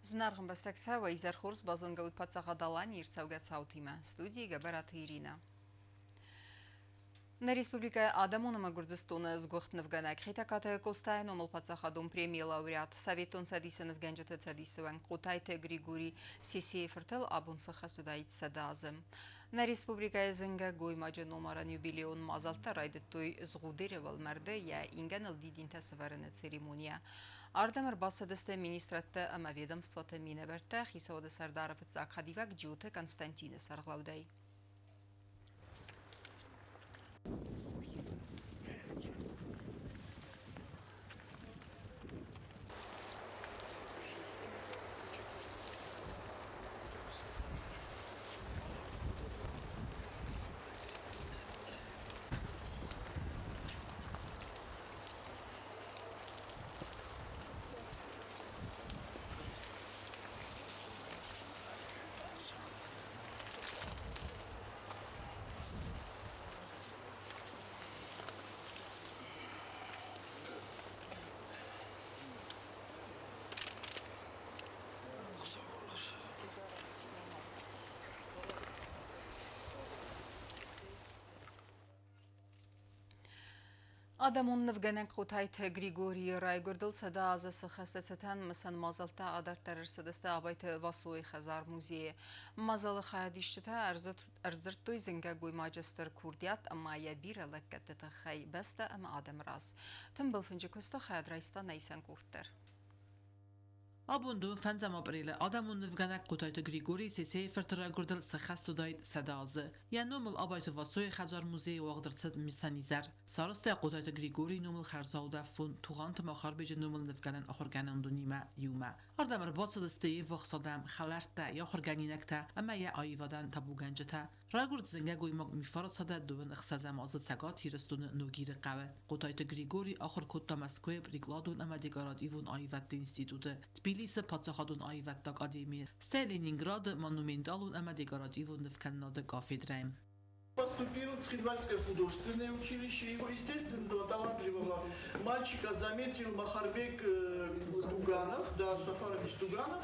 Зынаргъ ӕмбӕстӕгтӕ, уӕ изӕр хорз, базонгӕ ут Паддзахад Аланийы ӕрцӕугӕ цаутимӕ. Студийы Гӕбӕраты Иринӕ. Нӕ республикӕйы адӕмон ӕмӕ Гуырдзыстоны сгуыхт нывгӕнӕг Хетӕгкаты Къостайы номыл паддзахадон премийы лауреат, Советон Цӕдисы нывгӕнджыты цӕдисы уӕнг Хъотайты Григорий Сесейы фыртыл абон сыххӕст уыдаид 100 азы. Нӕ республикӕйы зынгӕ гоймаджы номарӕн юбилейон мадзӕлттӕ райдыдтой Згъудеры уӕлмӕрды йӕ ингӕныл дидинтӕ сӕвӕрыны церемонийӕ. Ардӕм ӕрбацыдысты министрадтӕ ӕмӕ ведомствоты минӕвӕрттӕ хицауады сӕрдары фыццаг хӕдивӕг Джиоты Константины сӕргълӕудӕй. Адӕмон нывгӕнӕг Хъотайты Григорийы райгуырдыл 100 азы сыхӕсты цытӕн мысӕн мадзӕлттӕ адарддӕр ӕрцыдысты Абайты Васойы хӕдзар-музейы. Мадзалы хайадисджытӕ ӕрдзырдтой зынгӕ гоймаджы стыр курдиат ӕмӕ йӕ бирӕ лӕггӕдты тыххӕй бӕстӕ ӕмӕ адӕмы раз. Тымбыл фынджы куысты хайад райста нӕ къорд дӕр. Абон дыууын фӕндзӕм апърелы адӕмон нывгӕнӕг Хъотайты Григорий Сесейы фырты райгуырдыл сӕххӕст уыдаид 100 азы. Йӕ номыл Абайты Васойы хӕдзар-музейы уагъд ӕрцыд мысӕн изӕр. Сарӕзта Хъотайты Григорийы номыл хӕрзаудӕф фонд Тугъанты Махарбеджы номыл нывгӕнӕн ахуыргӕнӕндонимӕ иумӕ. Ардӕм ӕрбацыдысты йе ввахс адӕм, хӕлӕрттӕ, йӕ ахуыргӕнинӕгтӕ ӕмӕ йӕ аивадӕн табугӕнджытӕ. Райгуырд зынгӕ гоймаг Мифарасадӕ дыууын ӕхсӕзӕм азы Цӕгат Ирыстоны Ногиры хъӕуы. Хъотайты Григорий ахуыр кодта Мӕскуыйы прикладон ӕмӕ декоративон аивӕдты институты, Тбилисы паддзахадон аивӕдты академийы, стӕй Ленинграды монументалон ӕмӕ декоративон нывкӕнынады кафедрӕйы. Поступил в Цхинвальское художественное училище. Его, естественно, талантливого мальчика заметил Махарбек Туганов, да, Сафарович Туганов.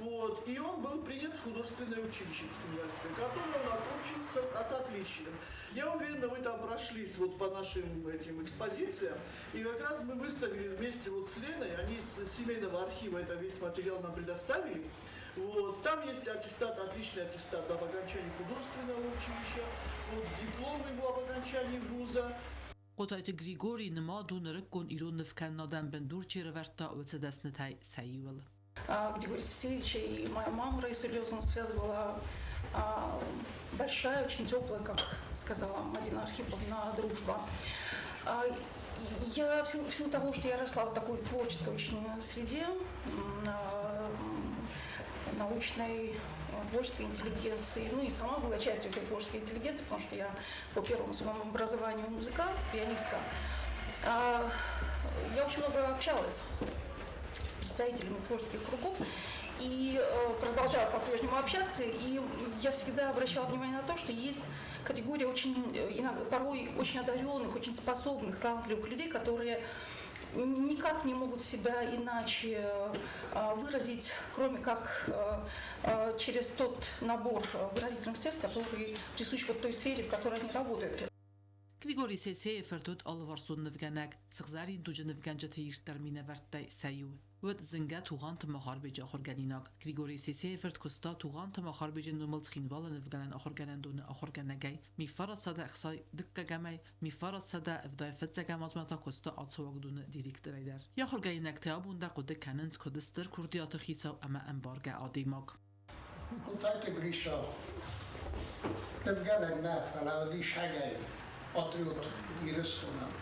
Вот, и он был принят в художественное училище Цхинвальское, которое он окончил с отличием. Я уверена, вы там прошлись вот по нашим этим экспозициям, и как раз мы выставили вместе вот с Леной, они с семейного архива это весь материал нам предоставили. Вот, там есть аттестат, отличный аттестат об окончании художественного училища, вот диплом его об окончании вуза. Хъотайты Григорий нымад у нырыккон ирон нывкӕнынадӕн бындур чи ӕрӕвӕрдта, уыцы дӕснытӕй сӕ иуыл. Григория Сесеевича и мою маму Раису Лезовну связывала большая, очень теплая, как сказала Мадина Архиповна, дружба. Я в силу того, что я росла в такой творческой очень среде, научной, творческой интеллигенции, ну и сама была частью этой творческой интеллигенции, потому что я по первому своему образованию музыкант, пианистка. Я очень много общалась с представителями творческих кругов и продолжаю по-прежнему общаться. И я всегда обращала внимание на то, что есть категория очень, иногда, порой очень одаренных, очень способных, талантливых людей, которые никак не могут себя иначе выразить, кроме как через тот набор выразительных средств, который присущ вот той сфере, в которой они работают. Григорий Сесейы фырт уыд алыварсон нывгӕнӕг, сыгъзӕрин дуджы нывгӕнджыты ирддӕр минӕвӕрттӕй сӕ иу. Уыд зынгӕ Тугъанты Махарбеджы ахуыргӕнинаг. Григорий Сесейы фырт куыста Тугъанты Махарбеджы номыл Цхинвалы нывгӕнӕн ахуыргӕнӕндоны ахуыргӕнӕгӕй 1962-ӕй 1975 азмӕ та куыста ацы уагдоны директорӕй дӕр. Йӕ ахуыргӕнинӕгтӕ абон дӕр хъуыды кӕнынц, куыд стыр курдиаты хицау ӕмӕ ӕмбаргӕ адӕймаг. Хъотайты Гриша нывгӕнӕг нӕ, фӕлӕ уыди сагӕй патриот Ирыстонӕн.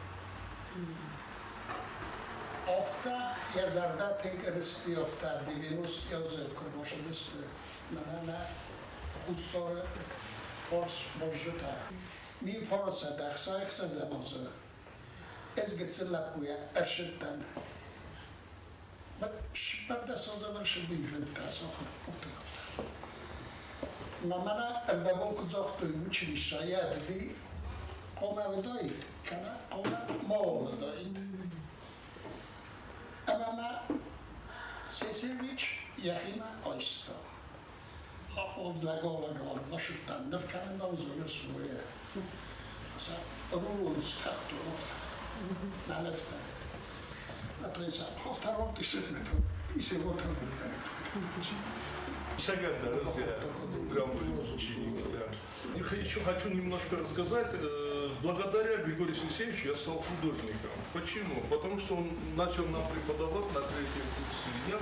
Афтӕ йӕ зӕрдӕ тынг рысти, афтӕ 90 азы куы рбацыдысты мӕнӕ нӕ Хуссары фарс баззытӕ. 1966 азы ӕз гыццыл лӕппуйӕ ӕрсыдтӕн. Сыппӕрдӕсазӕвӕрсыды фендтӕ сахуыр кодта. Мӕ мӕнӕ ӕрдӕбон куыд загътой училищӕйы ӕдыли хъуамӕ уыдаид, кӕнӕ хъуамӕ ма уыдаид. Ӕмӕ мӕ Сесевич Йӕхимӕ айста. Лӕгау-лӕгау ласыдта, ныв кӕнын нал зоныс, уый. Рулон стахтон афтӕ. Мӕ нывтӕ. Я прям ученик, да. Еще хочу немножко рассказать. Благодаря Григорию Алексеевичу я стал художником. Почему? Потому что он начал нам преподавать на третьем курсе. Я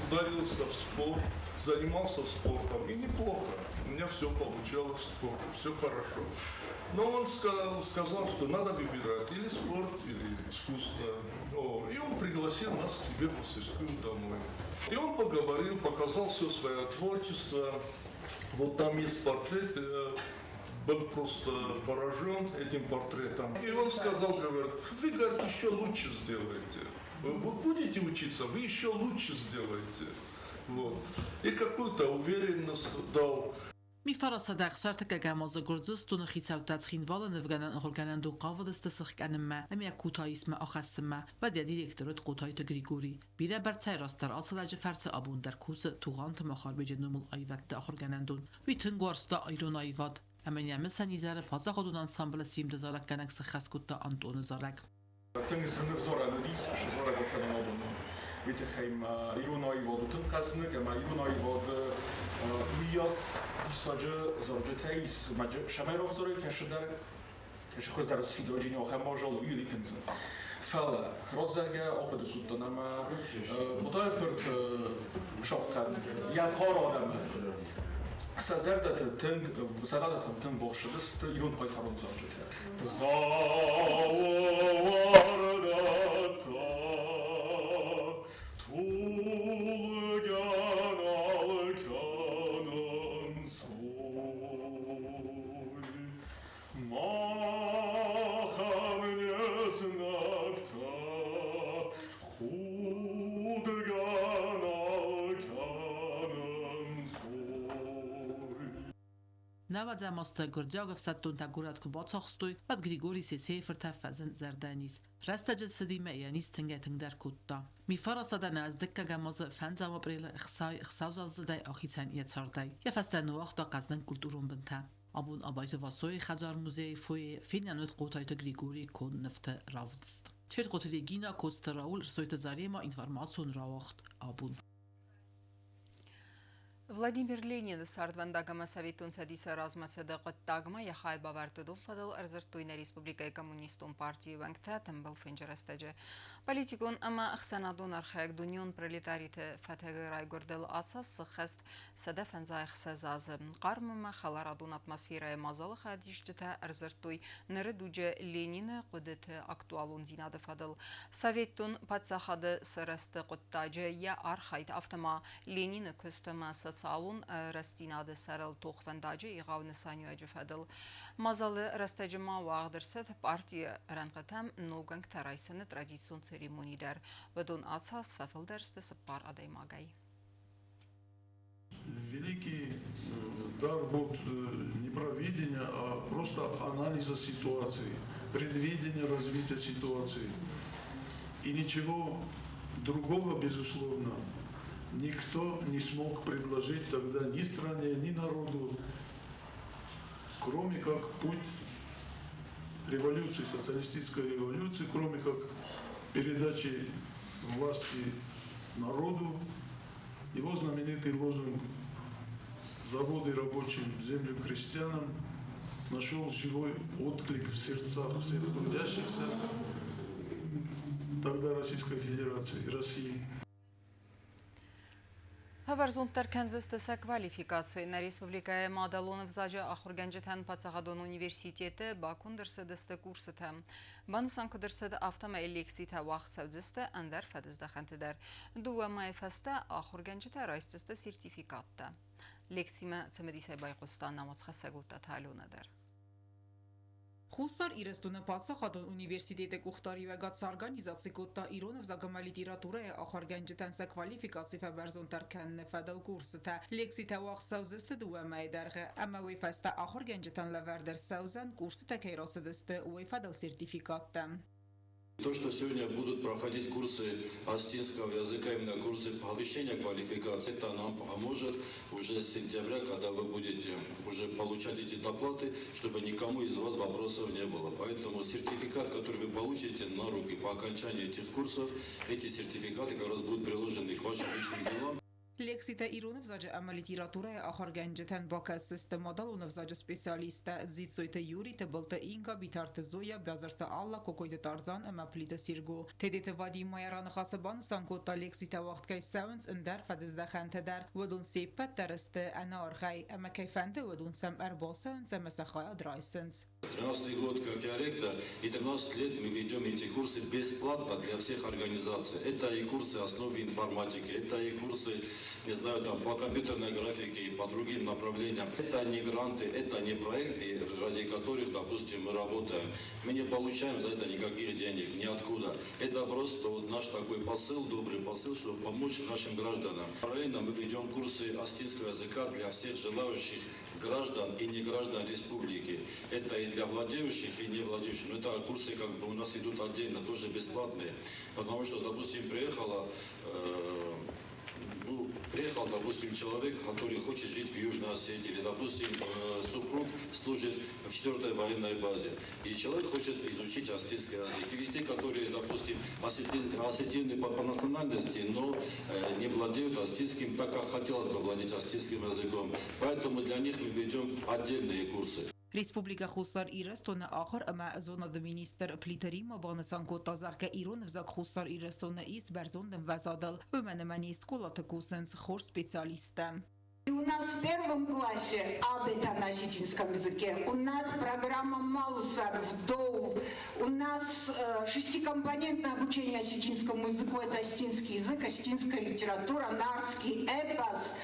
ударился в спорт, занимался спортом. И неплохо. У меня все получалось в спорте, все хорошо. Но он сказал, что надо выбирать или спорт, или искусство. И он пригласил нас к себе в мастерскую домой. И он поговорил, показал все свое творчество. Вот там есть портрет, был просто поражен этим портретом. И он сказал, говорит, вы, говорит, еще лучше сделаете. Вы будете учиться, вы еще лучше сделаете. Вот. И какую-то уверенность дал. 1960 азы Гуырдзыстоны хицӕуттӕ Цхинвалы нывгӕнӕн ахуыргӕнӕндон хъавыдысты сыхгӕнынмӕ ӕмӕ йӕ Кутаисмӕ ахӕссынмӕ, уӕд йӕ директор уыд Хъотайты Григори. Бирӕ бӕрцӕй растдӕр ацы лӕджы фӕрцы абон дӕр кусы Тугъанты Махарбеджы номыл аивӕдты ахуыргӕнӕндон. Уый тынг уарзта ирон аивад ӕмӕ йӕ мысӕн изӕры паддзахадон ансамблы Симды зарӕггӕнӕг сыххӕст кодта Антъоны зарӕг. Тынг зын ӕвзарӕн уыдис зарӕгкӕнынадон. Уый тыххӕй ма ирон аивад у тынг хъӕзныг ӕмӕ ирон аивады уыйас диссаджы зарджытӕ ис, сӕмӕй равзарой кӕсыдӕр, кӕсы хуыздӕр сфидауджын ахӕм мадзал у, уый тынг зын. Фӕлӕ раззагӕ ахъуыды кодтон ӕмӕ Хъуыдайы-фырт сахъхъӕн йӕ кар адӕмы сӕ зӕрдӕты тынг, сӕ зӕрдӕтӕм тынг бахсыдысты ирон хъайтарон зарджытӕ. Зауӕрдӕттӕ тулгӕ нал кӕнынц ой. Махӕн не знӕгтӕ худгӕ нал кӕнынц ой. Нӕуӕдзӕм азты гуырдзиаг ӕфсӕддонтӕ горӕт куы бацахстой, уӕд Григорий Сесейы фыртӕн фӕзынд зӕрдӕниз. Рӕстӕджы цыдимӕ йӕ низ тынгӕй-тынгдӕр кодта. Мифарасадӕн ӕз дыккӕгӕм азы фӕндзӕм апърелы ӕхсӕзаздзыдӕй ахицӕн йӕ цардӕй. Йӕ фӕстӕ ныууагъта хъӕздыг культурон бынтӕ. Абон Абайты Васойы хӕдзар-музейы фойейы фенӕн уыд Хъотайты Григорийы конд нывты равдыст. Чертхъоты Регина, Коцты Рауль, Рсойты Зарема, информацион рауагъд абон. Владимир Ленины цардвӕндаг ӕмӕ Советон Цӕдисы размӕцыды хъуыддагмӕ йӕ хайбавӕрд уыдон фӕдыл ӕрдзырдтой нӕ республикӕйы Коммунистон партийы уӕнгтӕ тымбыл фынджы рӕстӕджы. Политикон ӕмӕ ӕхсӕнадон архайӕг дунеон пролетариты фӕтӕгы райгуырдыл ацы сыххӕст 156 азы. Хъарм ӕмӕ хӕларадон атмосферӕйы мадзалы хайадисджытӕ ӕрдзырдтой ныры дуджы Ленины хъуыдыты актуалондзинады фӕдыл. Советон паддзахады сырӕзты хъуыддаджы йӕ архайд, афтӕ ма Ленины куыст ӕмӕ социалон рӕстдзинады сӕрыл тохвӕндаджы егъау нысаниуӕджы фӕдыл. Мадзалы рӕстӕджы ма уагъд ӕрцыд партийы рӕнхъытӕм ногӕнгтӕ райсыны традицион церемони дӕр. Уыдон ацас фӕфылдӕр сты цыппар адӕймагӕй. Великий дар вот не провидения, а просто анализа ситуации, предвидения развития ситуации. И ничего другого, безусловно, никто не смог предложить тогда ни стране, ни народу, кроме как путь революции, социалистической революции, кроме как передачи власти народу. Его знаменитый лозунг «Заводы рабочим, землю крестьянам» нашел живой отклик в сердцах всех трудящихся тогда Российской Федерации, России. Фӕбӕрзонддӕр кӕндзысты сӕ квалификаци. Нӕ республикӕйы мадӕлон ӕвзаджы ахуыргӕнджытӕн паддзахадон университеты баконд ӕрцыдысты курсытӕ. Банысан куыд ӕрцыд, афтӕмӕй лекцитӕ уагъд цӕудзысты ӕндӕр фӕдыздӕхӕнты дӕр. Дыууӕ мӕйы фӕстӕ ахуыргӕнджытӕ райсдзысты сертификаттӕ. Лекцимӕ цымыдисӕй байхъуыста науӕдзхӕссӕг Уттаты Аленӕ дӕр. Хуссар Ирыстоны паддзахадон университеты къухдариуӕгад сорганизаци кодта ирон ӕвзаг ӕмӕ литературӕйы ахуыргӕнджытӕн сӕ квалификаци фӕбӕрзонддӕр кӕныны фӕдыл курсытӕ. Лекцитӕ уагъд цӕудзысты дыууӕ мӕйы дӕргъы ӕмӕ уый фӕстӕ ахуыргӕнджытӕн лӕвӕрд ӕрцӕудзӕн, курсытӕ кӕй рацыдысты, уый фӕдыл сертификаттӕ. То, что сегодня будут проходить курсы осетинского языка, именно курсы повышения квалификации, это нам поможет уже с сентября, когда вы будете уже получать эти доплаты, чтобы никому из вас вопросов не было. Поэтому сертификат, который вы получите на руки по окончании этих курсов, эти сертификаты как раз будут приложены к вашим личным делам. Лекситӕ ирон ӕвзаджы ӕмӕ литературӕйы ахуыргӕнджытӕн бакӕсдзысты мадӕлон ӕвзаджы специалисттӕ Дзиццойты Юри, Тыбылты Инга, Битарты Зоя, Бязырты Алла, Кокойты Тарзан ӕмӕ Плиты Серго. Тедеты Вадим ма йӕ раныхасы банысан кодта, лекцитӕ уагъд кӕй цӕуынц ӕндӕр фӕдыздӕхӕнтӕ дӕр. Уыдон се ппӕт дӕр сты ӕнӕаргъӕй, ӕмӕ кӕй фӕнды, уыдон сӕм ӕрбацӕуынц ӕмӕ сӕ хайад райсынц. 13 год, как я ректор, и 13 лет мы ведем эти курсы бесплатно для всех организаций. Это и курсы основы информатики, это и курсы, не знаю, там, по компьютерной графике и по другим направлениям. Это не гранты, это не проекты, ради которых, допустим, мы работаем. Мы не получаем за это никаких денег, ниоткуда. Это просто вот наш такой посыл, добрый посыл, чтобы помочь нашим гражданам. Параллельно мы ведем курсы осетинского языка для всех желающих граждан и не граждан республики. Это и для владеющих, и не владеющих. Но это курсы как бы у нас идут отдельно, тоже бесплатные. Потому что, допустим, приехал, допустим, человек, который хочет жить в Южной Осетии, или, допустим, супруг служит в 4-й военной базе, и человек хочет изучить осетинский язык. И везде, которые, допустим, осетины по национальности, но не владеют осетинским, так как хотелось бы владеть осетинским языком. Поэтому для них мы ведем отдельные курсы. Республикӕ Хуссар Ирыстоны ахуыр ӕмӕ зонады министр Плиты Римма банысан кодта, зӕгъгӕ, ирон ӕвзаг Хуссар Ирыстоны ис бӕрзонд ӕмвӕзадыл, уымӕн ӕмӕ не скъолаты кусынц хорз специалисттӕ. И у нас в первом классе абета на осетинском языке, у нас программа Малусар, ВДОУ, у нас шестикомпонентное обучение осетинскому языку, это осетинский язык, осетинская литература, нартский эпос,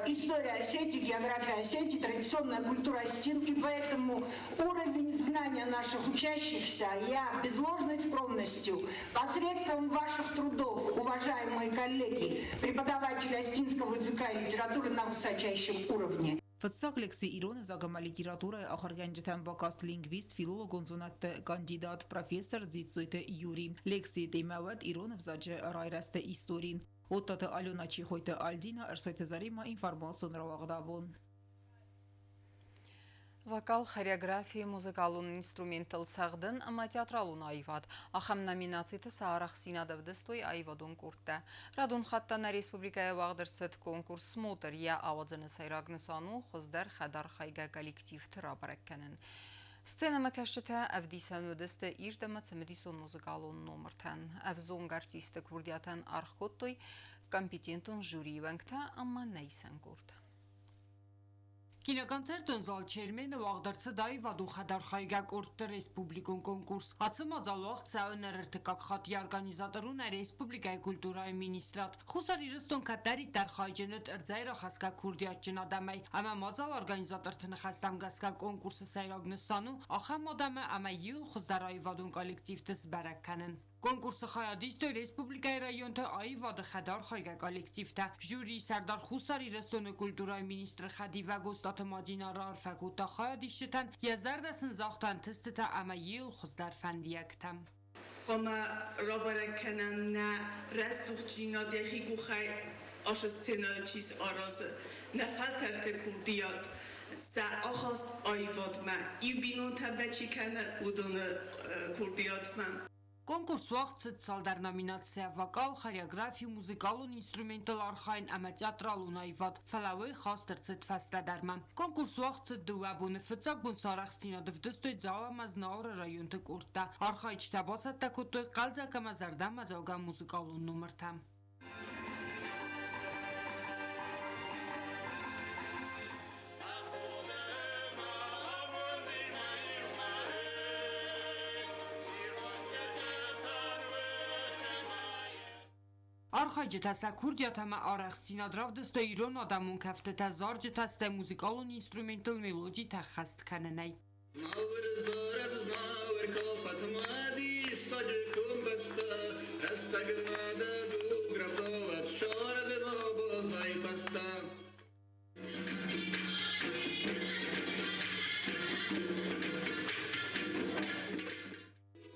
история Осетии, география Осетии, традиционная культура осетин. И поэтому уровень знания наших учащихся я без ложной скромностью, посредством ваших трудов, уважаемые коллеги, преподаватели осетинского языка и литературы на высочайшем уровне. Фыццаг лекци ирон ӕвзаг ӕмӕ литературӕйы ахуыргӕнджытӕн бакаст лингвист, филологон зонӕдты кандидат, профессор Дзиццойты Юри. Лекцийы темӕ уыд ирон ӕвзаджы райрӕзты истори. Оттаты Алена, Чехойты Альдина, Ӕрсойты Заремӕ, информацион рауагъдабон. Вокал, хореографи, музыкалон инструменттыл цӕгъдын ӕмӕ театралон аивад. Ахӕм номинациты сӕ арӕхстдзинад ӕвдыстой аивадон къордтӕ. Радон хатт та нӕ республикӕйы уагъд ӕрцыд конкурс «Смотр». Йӕ ауадзыны сӕйраг нысан у хуыздӕр хӕдархайгӕ коллективты рабӕрӕг кӕнын. Сценӕмӕкӕсджытӕ ӕвдисӕн уыдысты ирд ӕмӕ цымыдисон музыкалон номыртӕн. Ӕвзонг артистты курдиатӕн аргъ кодтой компетентон жюрийы уӕнгтӕ ӕмӕ нӕ исӕн къорд. Киноконцертон зал Чермен-ы уагъд ӕрцыд аивадон хӕдархайгӕ къордты республикон конкурс. Ацы мадзал уагъд цӕуы нӕ ӕртыккаг хатт, йӕ организатор у нӕ республикӕйы культурӕйы министрад. Хуссар Ирыстон кӕддӕриддӕр хайджын уыд ӕрдзӕй рахӕсгӕ курдиатджын адӕмӕй, ӕмӕ мадзал организаторты ныхӕстӕм гӕсгӕ конкурсы сӕйраг нысан у ахӕм адӕмы ӕмӕ иуыл хуыздӕр аивадон коллективты сбӕрӕг кӕнын. Конкурсы хайад истой республикӕйы районты аивады хӕдархайгӕ коллективтӕ. Жюрийы сӕрдар Хуссар Ирыстоны культурӕйы министры хӕдивӕг Остъаты Мадинӕ раарфӕ кодта хайадисджытӕн, йӕ зӕрдӕ сын загъта ӕнтыстытӕ ӕмӕ йыл хуыздӕр фӕндиӕгтӕ. Хъуамӕ рабӕрӕг кӕнӕм нӕ рӕсугъддзинад йӕхи къухӕй ацы сценӕйыл чи аразы, нӕ фӕлтӕрты курдиат, сӕ ахаст аивадмӕ, иу бинонтӕ дӕ чи кӕны, уыдоны курдиатмӕ. Конкурс уагъд цыд цалдӕр номинацийӕ: вокал, хореографи, музыкалон инструменттыл архайын ӕмӕ театралон аивад, фӕлӕ уый хаст ӕрцыд фӕстӕдӕрмӕ. Конкурс уагъд цыд дыууӕ боны. Фыццаг бон сӕ арӕхстдзинад ӕвдыстой Дзау ӕмӕ Знауыры районты къордтӕ. Архайджытӕ бацӕттӕ кодтой хъӕлдзӕг ӕмӕ зӕрдӕмӕдзӕугӕ музыкалон номыртӕ. Архайджытӕ сӕ курдиат ӕмӕ арӕхстдзинад равдыстой ирон адӕмон кӕфтытӕ, зарджытӕ, стӕй музыкалон инструменттыл мелодитӕ ӕххӕст кӕнынӕй.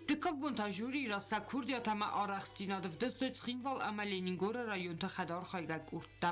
Дыккаг Абон та жюрийы раз сӕ курдиат ӕмӕ арӕхстдзинад ӕвдыстой Цхинвал ӕмӕ Ленингоры районты хӕдархайгӕ къордтӕ.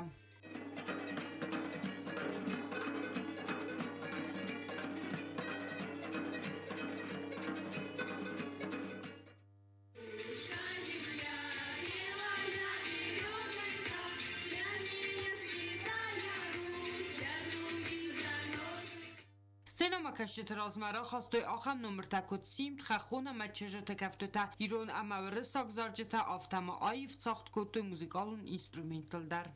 Сценӕмӕкӕсджыты размӕ рахастой ахӕм номыртӕ, куыд Симд, Хӕххон ӕмӕ чызджыты кӕфтытӕ, ирон ӕмӕ уырыссаг зарджытӕ, афтӕ ма аив цагъд кодтой музыкалон инструменттыл дӕр.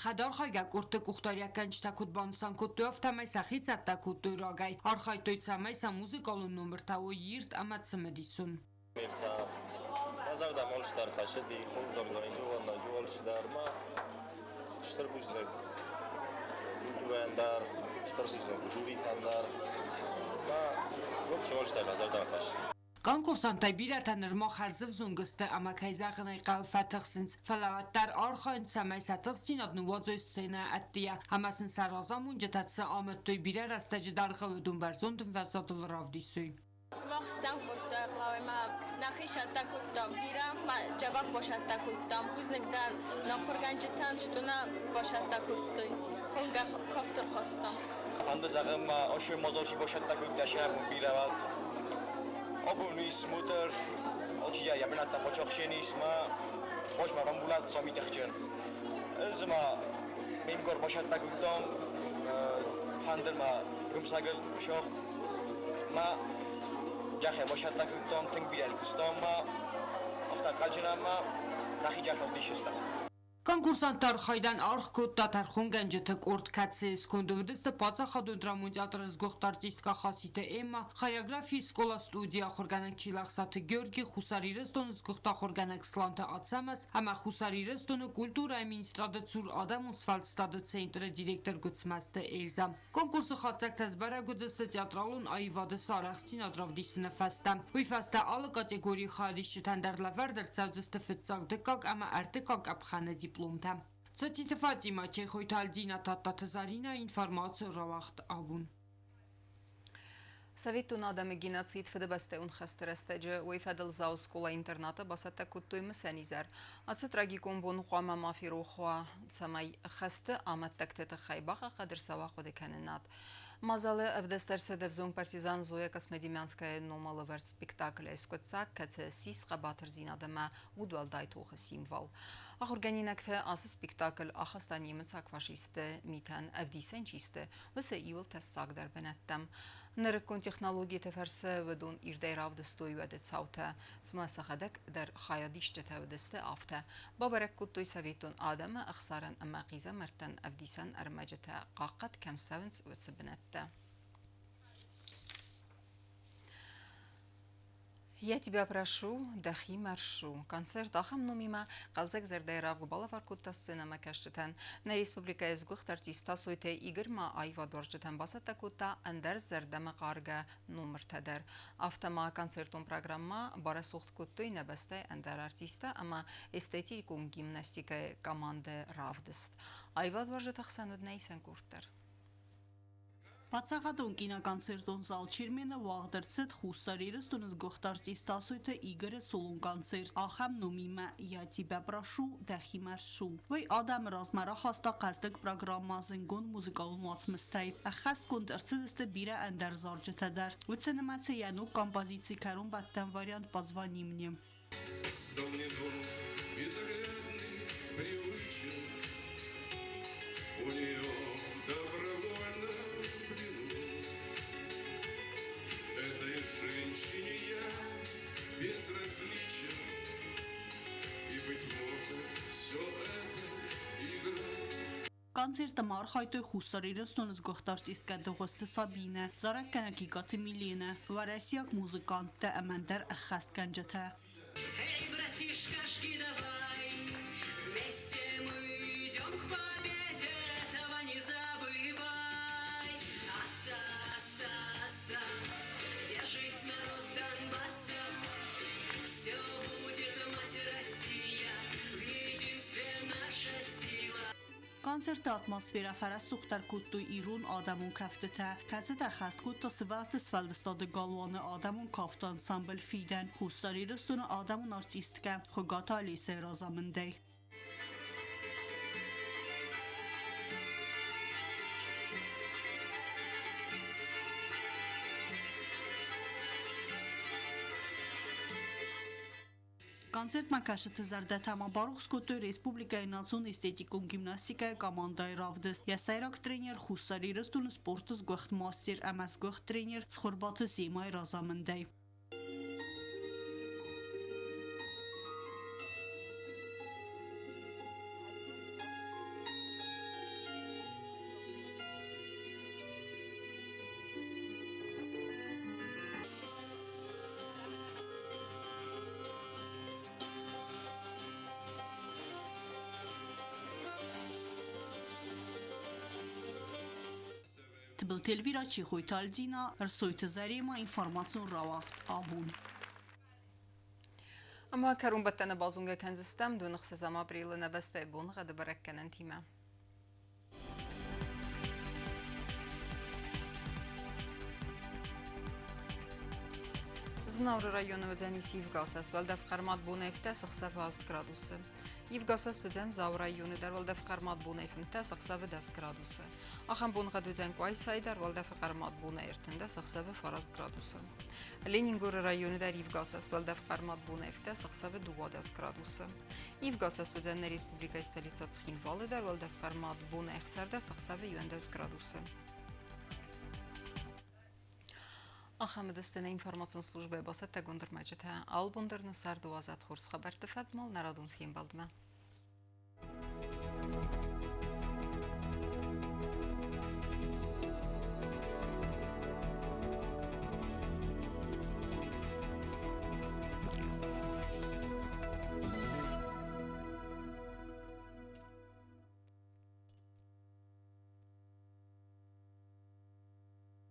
Хӕдархайгӕ къордты къухдариуӕггӕнджытӕ куыд банысан кодтой, афтӕмӕй сӕхи цӕттӕ кодтой рагӕй, архайдтой, цӕмӕй сӕ музыкалон номыртӕ уой ирд ӕмӕ цымыдисон. Мӕ зӕрдӕмӕ алчидӕр фӕцыди, хорз организованно алчидӕр ма стыр бузныг культурӕйӕн дӕр, стыр бузныг жюритӕн дӕр. Ма, в общем, алчидӕр мӕ зӕрдӕмӕ фӕцыди. Конкурсанттӕй бирӕтӕ нырма хӕрзӕвзонг сты ӕмӕ, кӕй зӕгъын ӕй хъӕуы, фӕтыхсынц, фӕлӕ уӕддӕр архайынц, цӕмӕй сӕ тыхстдзинад ныууадзой сценӕйы ӕддейӕ ӕмӕ сын сӕ разамонджытӕ цы амыдтой, бирӕ рӕстӕджы дӕргъы уыдон бӕрзонд ӕмвӕзадыл равдисой. Мах стӕм Къостайыхъӕуӕй нӕхи сӕттӕ кодтам, бирӕ ма дзӕбӕх басӕттӕ кодтам. Бузныг дӕн нӕ ахуыргӕнджытӕн, что нӕ басӕттӕ кодтой. Хонгӕ кафт ӕрхастам. Фӕнды зӕгъын ма, ошо мазоси басӕттӕ кодта сӕ бирӕ уат. Абон ис мотор, алчидӕр йӕ бынӕттӕ бацахсен ис ма босмӕ рамбулат самитӕхджын. Ӕз ма ме мгар басӕттӕ кодтам, фӕндыр ма гуымсӕгыл сагъд ма джахе басӕттӕ кодтам, тынг бирӕ куыстам ма афтӕ хъаджынӕн ма нӕхи джахе дисыстам. Конкурсантты архайдӕн аргъ кодта тӕрхонгӕнджыты къорд, кӕцыйы сконды уыдысты паддзахадон драмон театры сгуыхт артисткӕ Хаситы Эммӕ, хореографийы скъола-студийы ахуыргӕнӕг Чилӕхсаты Георги, Хуссар Ирыстоны сгуыхт ахуыргӕнӕг Сланты Ацӕмӕз ӕмӕ Хуссар Ирыстоны культурӕйы министрады цур адӕмон сфӕлдыстады центры директор Гуыцмӕзты Эльзӕ. Конкурсы хатдзӕгтӕ сбӕрӕг уыдзысты театралон аивады цы арӕхстдзинад равдисыны фӕстӕ. Уый фӕстӕ алы категорийы хайадисджытӕн дӕр лӕвӕрд ӕрцӕудзысты фыццаг, дыккаг ӕмӕ ӕртыккаг къӕпхӕны дипломтӕ. Цоциты Фатимӕ, Чехойты Альдина, Тадтаты Заринӕ информаци рауагъд абон. Советон адӕмы геноцид Фыдыбӕстӕйон хӕсты рӕстӕджы уый фӕдыл Дзауы скъола-интернаты бацӕттӕ кодтой мысӕн изӕр. Ацы трагикон бон хъуамӕ ма ферох уа, цӕмӕй хӕсты амӕттӕгты тыххӕй бахъахъхъӕд ӕрцӕуа хъуыдыкӕнынад. Мадзалы ӕвдыст ӕрцыд ӕвзонг партизан Зоя Космодемьянская номылӕвӕрд спектаклӕй скъуыддзаг, кӕцы ссис хъӕбатырдзинад ӕмӕ удуӕлдай тохы символ. Ахуыргӕнинӕгтӕ ацы спектакль ахаста немыцаг фашистты митӕн ӕвдисӕн чи сты, уыцы иуыл тӕссагдӕр бынӕттӕм. Нырыккон технологиты фӕрцы уыдон ирдӕй равдыстой уӕды цаутӕ, цыма сӕхӕдӕг дӕр хайадисджытӕ уыдысты, афтӕ. Бабӕрӕг кодтой советон адӕмы ӕхсарӕн ӕмӕ хъизӕмӕрттӕн ӕвдисӕн ӕрмӕджытӕ хъахъхъӕд кӕм цӕуынц, уыцы бынӕттӕ. Я тебя прошу, дӕхимӕ ссу. Концерт ахӕм номимӕ хъӕлдзӕг зӕрдӕйы равг балӕвар кодта сценӕмӕкӕсджытӕн. Нӕ республикӕйы сгуыхт артист Тасойты Игорь ма аивадуарзджытӕн бацӕттӕ кодта ӕндӕр зӕрдӕмӕхъаргӕ номыртӕ дӕр. Афтӕ ма концертон программӕ барӕсугъд кодтой нӕ бӕстӕйы ӕндӕр артисттӕ ӕмӕ эстетикон гимнастикӕйы командӕйы равдыст. Аивадуарзджыты хсӕн уыд нӕ исӕн къорд дӕр. Паддзахадон киноконцертон зал Чермен-ы уагъд ӕрцыд Хуссар Ирыстоны сгуыхт артист Тасойты Игоры солон концерт ахӕм номимӕ «Я тебя прошу, дӕхимӕ ссу». Уый адӕмы размӕ рахаста хъӕздыг программӕ зынгонд музыкалон уацмыстӕй. Ӕххӕстгонд ӕрцыдысты бирӕ ӕндӕр зарджытӕ дӕр. Уыцы нымӕцы йӕ ног композици кӕронбӕттӕн вариант «Позвони мне». Стал мне дом безоглядный, привычен. У нее добровольно в плену. Этой женщине я безразличен. И, быть может, все это игра. Концерты ма архайдтой Хуссар Ирыстоны сгуыхт артисткӕ Дыгъуызты Сабинӕ, зарӕггӕнӕг Икъаты Миленӕ, уӕрӕсейаг музыканттӕ ӕмӕ ӕндӕр ӕххӕстгӕнджытӕ. Эй, братишка, жги давай, вместе мы идем к победе, этого не забывай. Аса, аса, аса, держись, народ. Концерты атмосферӕ фӕрӕсугъддӕр кодтой ирон адӕмон кӕфтытӕ, кӕцытӕ хӕст кодта Сывӕллӕтты сфӕлдыстады галуаны адӕмон кафты ансамбль «Фидӕн» Хуссар Ирыстоны адӕмон артисткӕ Хуыгаты Олесяйы разамындӕй. Концертмӕ кӕсыты зӕрдӕтӕ ма барухс кодтой республикӕйы национ эстетикон гимнастикӕйы командӕйы равдыст. Йӕ сӕйраг тренер Хуссар Ирыстоны спорты сгуыхт мастер ӕмӕ сгуыхт тренер Цхуырбаты Земайы разамындӕй. Тыбылты Эльвира, Чехойты Альдина, Ӕрсойты Зарема, информацион рауагъд «Абон». Ӕмӕ кӕронбӕттӕны базонгӕ кӕндзыстӕм доны 6 апрелы нӕ бӕстӕйы боныгъӕды бӕрӕггӕнӕнтимӕ. Знауыры районы уыдзӕнис ивгӕсаст, уӕлдӕф хъӕрмад бонӕй 15 ӕхсӕвы 8 градусы. Ивгӕсаст уыдзӕн Дзауы районы дӕр, уӕлдӕф хъӕрмад бонӕй 15 ӕхсӕвы 10 градусы. Ахӕм боныгъӕд уыдзӕн Къуайсайы дӕр, уӕлдӕфы хъӕрмад бонӕй 13 ӕхсӕвы 9 градусы. Ленингоры районы дӕр ивгӕсаст, уӕлдӕф хъӕрмад бонӕй 15 ӕхсӕвы 12 градусы. Ивгӕсаст уыдзӕн нӕ республикӕйы столицӕ Цхинвалы дӕр, уӕлдӕф хъӕрмад бонӕй 16 ӕхсӕвы 11 градусы. Ахӕм уыдысты нӕ информацион службӕйы бацӕттӕгонд ӕрмӕджытӕ. Алыбон дӕр нӕ царды уадзӕд хорз хабӕртты фӕдмал нӕ радон фембӕлдмӕ.